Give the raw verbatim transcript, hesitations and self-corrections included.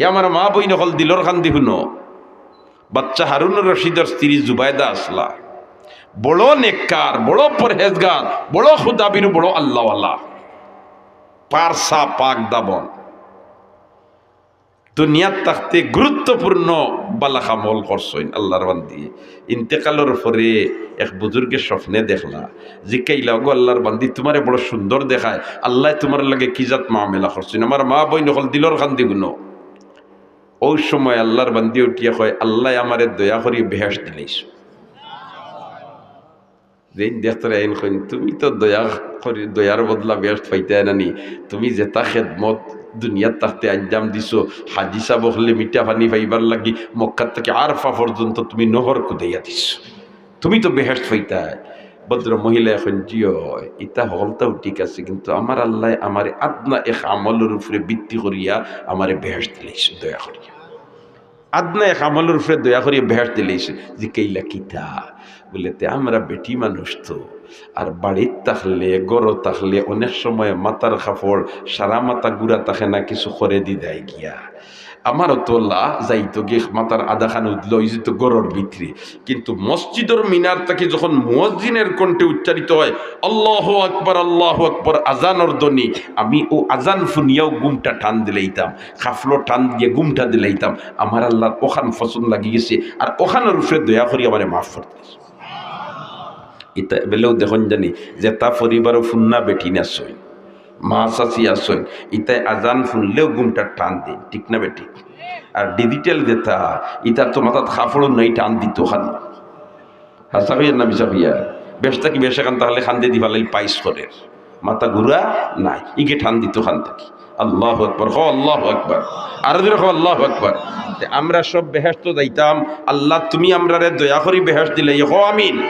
হে আমার মা বইন অকল, দিলর কান্দি হুনো, বাচ্চা হারুনুর রশিদর স্ত্রী জুবাইদা আছলা, বড় নেককার, বড় পরহেজগার, বড় খুদাবিরু, বড় আল্লাহওয়ালা, পারসা পাক দাবন। দুনিয়াত থাকতে গুরুত্বপূর্ণ বালা কামল করছইন আল্লাহর বান্দি। ইন্তেকালর পরে এক বুজুর্গে স্বপ্নে দেখলা, জিকাইলা, "ওগো আল্লাহর বান্দি, তুমারে বড় সুন্দর দেখায়, আল্লায় তুমার লগে কি জাত মামেলা করছইন?" আমার মা বইন অকল, দিলর কান্দি হুনো। অউ সময় আল্লাহর বান্দি উঠিয়া কয়, "আল্লায় আমারে দয়া করি বেহেশত দিলাইছইন।" যেইন দেখতারা এইন কইন, "তুমি তো দয়া করি, দয়ার বদলা বেহেশত পাইতায় না নি? তুমি যেতা খেদমত দুনিয়াত থাকতে আঞ্জাম দিছো, হাজি সাব অকলে মিঠা পানি পাইবার লাগি মক্কাত থাকি আরফা পর্যন্ত তুমি নহর কুদাইয়া দিছো, তুমি তো বেহেশত পাইতায়।" ভদ্র মহিলায় কইন, "জি অয়, ইতা হকলতাউ ঠিক আছে, কিন্তু আমার আল্লায় আমারে আদনা এক আমলর উপরে ভিত্তি করিয়া আমারে বেহেশত দিলাইছইন, দয়া করিয়া।" আদনা এক আমলর উপরে দয়া করিয়া বেহেশত দিলাইছইন। জিকাইলা, "কিতা?" বুলে, "তে আমরা বেটি মানুষ তো, আর বাড়িত থাকলে, ঘরো থাকলে অনেক সময় মাথার কাপড়, সারা মাথা গুড়া থাকে না, কিছু করে দি দেয় গিয়া। আমারও তো লা যাইতো গি, মাথার আধাখান উদলা অইযিতো ঘরর ভিতরে, কিন্তু মসজিদর মিনার থাকি যখন মুয়াজ্জিনের কণ্ঠে উচ্চারিত হয়, 'আল্লাহু আকবার, আল্লাহু আকবার', আজানর ধ্বনি, আমি অউ আজান হুনিয়াউ ঘুমটা টান দিলাইতাম।" কাপড় টান দিয়া ঘুমটা দিলাইতাম, আমার আল্লাহর অখান পছন্দ লাগি গেছে, আর অখানর উপরে দয়া করি আমারে মাফ করি দিস। ইতা বেলেও দেখইন জানি, যেতা পরিবারো ফুন্না বেটিন আছইন, মা চাচি আছইন, ইতায় আজান হুনলেও ঘুমটা টান দিন, ঠিক না বেটি? আর ডিজিটাল যেতা, ইতার তো মাথাত কাপড়ও নাই, টান দিতো খান। হাছা কইয়ার না মিছা কইয়ার? বেহেশত থাকি বেহেশত খান তাহলে কান্দেদি ফালাইল পাইস করের। মাথা ঘুরা নাই, ইগে টান দিতো খান থাকি। আল্লাহু আকবার, কও আল্লাহু আকবার। আরো জোরে কও আল্লাহু আকবার। তে আমরা সব বেহেশতো যাইতাম, আল্লাহ তুমি আমরারে দয়া করি বেহেশত দিলাইও, কও আমিন।